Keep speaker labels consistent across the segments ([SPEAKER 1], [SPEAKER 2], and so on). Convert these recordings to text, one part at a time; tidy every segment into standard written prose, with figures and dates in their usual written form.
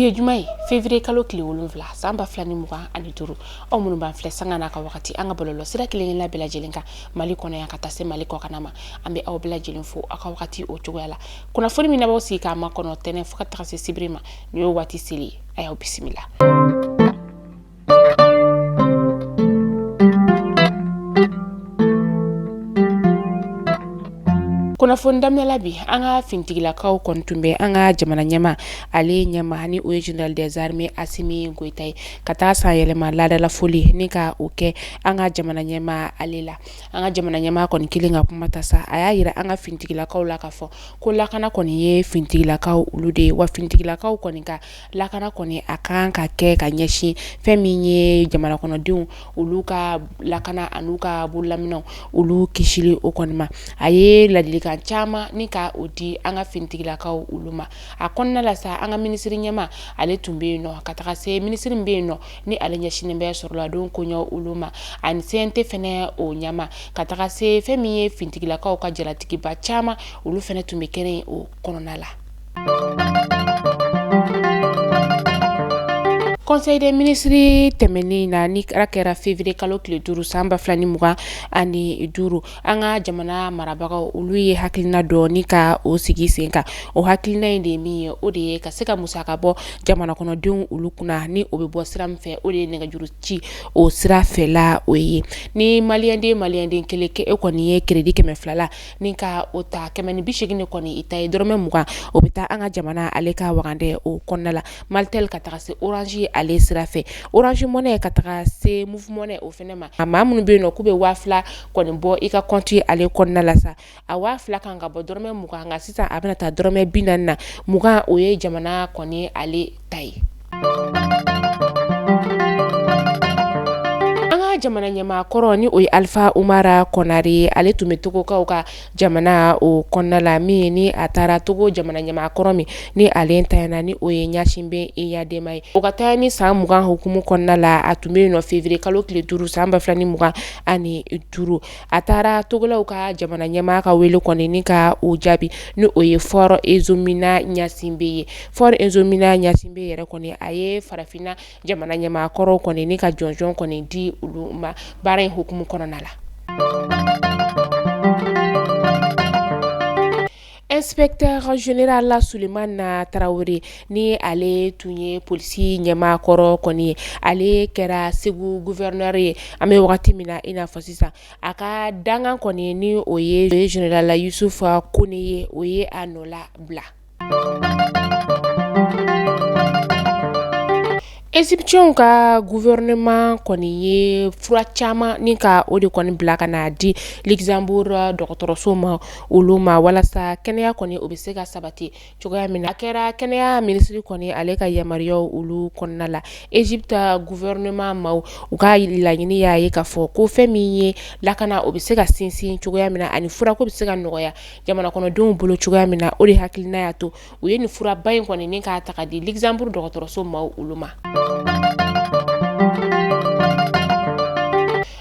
[SPEAKER 1] Bi ye juma ye, février kalo tile 7 san 2025. Aw minnu b'an filɛ sanga n'a ka wagati an ka bɔlɔlɔ sira kelen kelenna bɛɛ lajɛlen kan Mali kɔnɔ yan ka taa se Mali kɔkanna ma, an bɛ aw bɛɛ lajɛlen fo aw ka wagati o cogoya la. Kunnafoni min b'aw sigi k'a makɔnɔ tɛnɛn fo ka taga se sibiri ma, nin y'o waati seli ye. A y'aw bisimila. Kunnafoni daminɛ la bi, an ka finitigilakaw kɔni tun bɛ an ka jamana ɲɛmaa ale ɲɛma ni o ye général des armées Asimi Goyita ye, ka taa san yɛlɛma laadalafoli ni ka o kɛ an ka jamana ɲɛmaa ale la. An ka jamana ɲɛmaa kɔni kelen ka kuma ta sa, a y'a yira an ka finitigilakaw la k'a fɔ ko lakana kɔni ye finitigilakaw olu de ye, wa finitigilakaw kɔni ka lakana kɔni a kan ka kɛ ka ɲɛsin fɛn min ye jamana kɔnɔdenw olu ka lakana an'u ka bololaminɛw olu kisili o kɔni ma. A ye ladilikan caman ni ka o di an ka finitigilakaw olu ma. A kɔnɔna la sa, an ka minisiri ɲɛmaa ale tun bɛ yen nɔ, ka taga se minisiri min bɛ yen nɔ ni ale ɲɛsinnen bɛ sɔrɔladon koɲɛw olu ma, ani CNT fɛnɛ o ɲɛmaa, ka taga se fɛn min ye finitigilakaw ka jalatigiba caman olu fɛnɛ tun bɛ kɛnɛ o kɔnɔna la. Conseil des ministres tɛmɛnen na ni a kɛra février kalo tile 5 san 2025, an ka jamana marabagaw olu ye hakilina dɔ ni ka o sigi sen kan. O hakilina in de ye min ye, o de ye ka se ka musaka bɔ jamana kɔnɔdenw olu kunna, ni o bɛ bɔ sira min fɛ, o de ye nɛgɛjuru ci o sira fɛla o ye. Ni maliyɛnden kelen kɛ, e kɔni ye crédit 200 la ni ka o ta, 180 de kɔni i ta ye, dɔrɔmɛ 20 o bɛ taa an ka jamana ale ka wagandɛ o kɔnɔna la. Malitel ka taga se Orange ale sira fɛ, Orange Money ka taga se Moov Money o fɛnɛ ma. Maa minnu bɛ yen nɔ k'u bɛ 2000 kɔni bɔ i ka compte ale kɔnɔna la sa, a 2000 kan ka bɔ dɔrɔmɛ 20, nka sisan a bɛna taa dɔrɔmɛ 40 na, 20 o ye jamana kɔni ale ta ye. An ka jamana ɲɛmaa kɔrɔ ni o ye Alifa Umara Kɔnare ye, ale tun bɛ Togokaw ka jamana o kɔnɔna la, min ni a taara Togo jamana ɲɛmaa kɔrɔ min ni ale tanyana ni o ye Ɲasinbe Eyadema ye, o ka taa ni san 20 hukumu kɔnɔna la. A tun bɛ yen nɔ février kalo tile 5 san 2025. A taara Togolaw ka jamana ɲɛmaa ka wele kɔni ni ka o jaabi, ni o ye Faure Essozimna Gnassingbé ye. Faure Essozimna Gnassingbé yɛrɛ kɔni, a ye farafinna jamana ɲɛmaa kɔrɔw kɔni ni ka jɔnjɔn kɔni di olu ma baara in hukumu kɔnɔna la. Inspecteur général Sulemana Tarawele, ni ale tun ye polisi ɲɛmaa kɔrɔ kɔni ye, ale kɛra Segu gouverneur ye an bɛ wagati min na i n'a fɔ sisan. A ka dankan kɔni ni o ye général Yusufu Kone ye, o ye a nɔ labila. Égyptienw ka gouvernement kɔni ye fura caman ni ka o de kɔni bila ka n'a di Luxembourg dɔgɔtɔrɔso ma olu ma, walasa kɛnɛya kɔni o bɛ se ka sabati cogoya min na. A kɛra kɛnɛya minisiri kɔni ale ka yamaruyaw olu kɔnɔna la. Égypte gouvernement maaw u ka laɲini y'a ye k'a fɔ ko fɛn min ye lakana o bɛ se ka sinsin cogoya min na, ani furako bɛ se ka nɔgɔya jamana kɔnɔdenw bolo cogoya min na, o de hakilina y'a to u ye nin furaba in kɔni ni k'a ta ka di Luxembourg dɔgɔtɔrɔso maaw olu ma.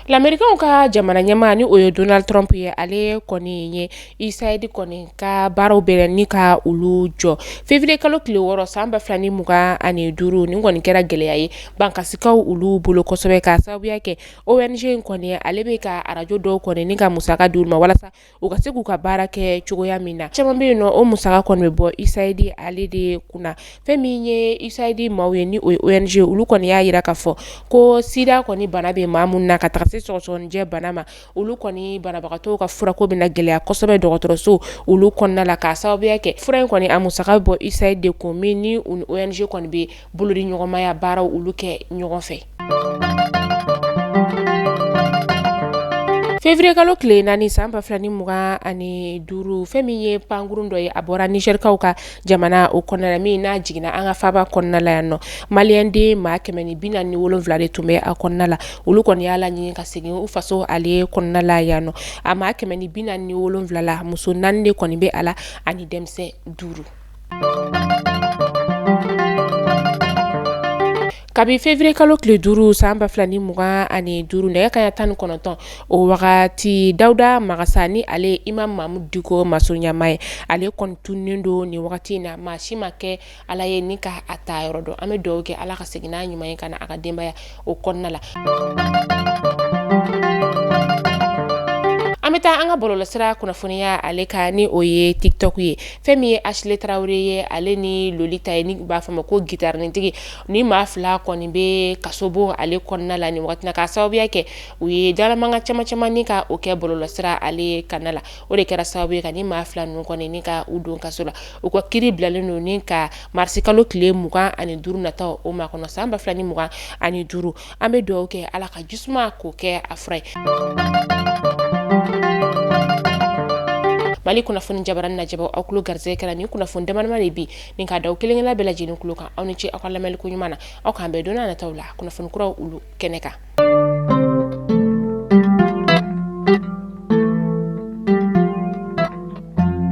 [SPEAKER 1] Lamerikɛnw ka jamana ɲɛmaa ni o ye Donald Trump ye, ale kɔni ye USAID kɔni ka baaraw bɛɛ ni ka olu jɔ février kalo tile 6 san 2025. Nin kɔni kɛra gɛlɛya ye bankasikaw olu bolo kosɛbɛ, k'a sababuya kɛ ONG in kɔni ale bɛ ka arajo dɔw kɔni ni ka musaka di olu ma walasa u ka se k'u ka baara kɛ cogoya min na. Caman bɛ yen nɔ, o musaka kɔni bɛ bɔ USAID ale de kunna. Fɛn min ye USAID maaw ye, ni o ye ONG, olu kɔni y'a jira k'a fɔ ko sida kɔni bana bɛ maa minnu na ka taga se sɔgɔsɔgɔnijɛ bana ma, olu kɔni banabagatɔw ka furako bɛna gɛlɛya kosɛbɛ dɔgɔtɔrɔso olu kɔnɔna la, k'a sababuya kɛ fura in kɔni a musaka bɛ bɔ USAID de kun, min ni ONG kɔni bɛ bolodi ɲɔgɔnmaya baaraw olu kɛ ɲɔgɔn fɛ. Février kalo tile 4 san 2025, fɛn min ye pankurun dɔ ye, a bɔra Nizɛrikaw ka jamana o kɔnɔna la, min n'a jiginna an ka faaba kɔnɔna la yan nɔ. Maliyɛnden maa 147 de tun bɛ a kɔnɔna la. Olu kɔni y'a laɲini ka segin u faso ale kɔnɔna la yan nɔ. A maa 147 la, muso 4 de kɔni bɛ a la ani denmisɛn 5. Kabi février kalo tile 5 san 2025, nɛgɛ kanɲɛ 19 o wagati, Dawuda Magasa, ni ale ye Imam Mamudu Diko masurunyama ye, ale kɔni tununnen don nin wagati in na. Maa si ma kɛ Ala ye ni ka a taa yɔrɔ dɔn. An bɛ dugawu kɛ Ala ka segin n'a ɲuman ye ka na a ka denbaya o kɔnɔna la. An bɛ taa an ka bɔlɔlɔsira kunnafoniya ale kan, ni o ye TikTok ye. Fɛn min ye Ashley Tarawele ye, ale ni Lolita ye, ni b'a fɔ ma ko gitarinitigi, ni maa fila kɔni bɛ kasobon ale kɔnɔna la nin waati na, k'a sababuya kɛ u ye dalamankan caman caman ni ka o kɛ bɔlɔlɔsira ale kanna la. O de kɛra sababu ye ka ni maa fila ninnu kɔni ni ka u don kaso la. U ka kiri bilalen don ni ka marisi kalo tile 25 nata o makɔnɔ san 2025. An bɛ dugawu kɛ Ala ka jisuma k'o kɛ a fura ye. Mali kunnafoni jabaranin lajɛbaaw, aw tulo garisɛgɛ kɛra nin kunnafoni damadama de bi ni ka da aw kelen-kelenna bɛɛ lajɛlen tulo kan. Aw ni ce aw ka lamɛnni ko ɲuman na. Aw k'an bɛn don nataw la kunnafoni kuraw olu kɛnɛ kan.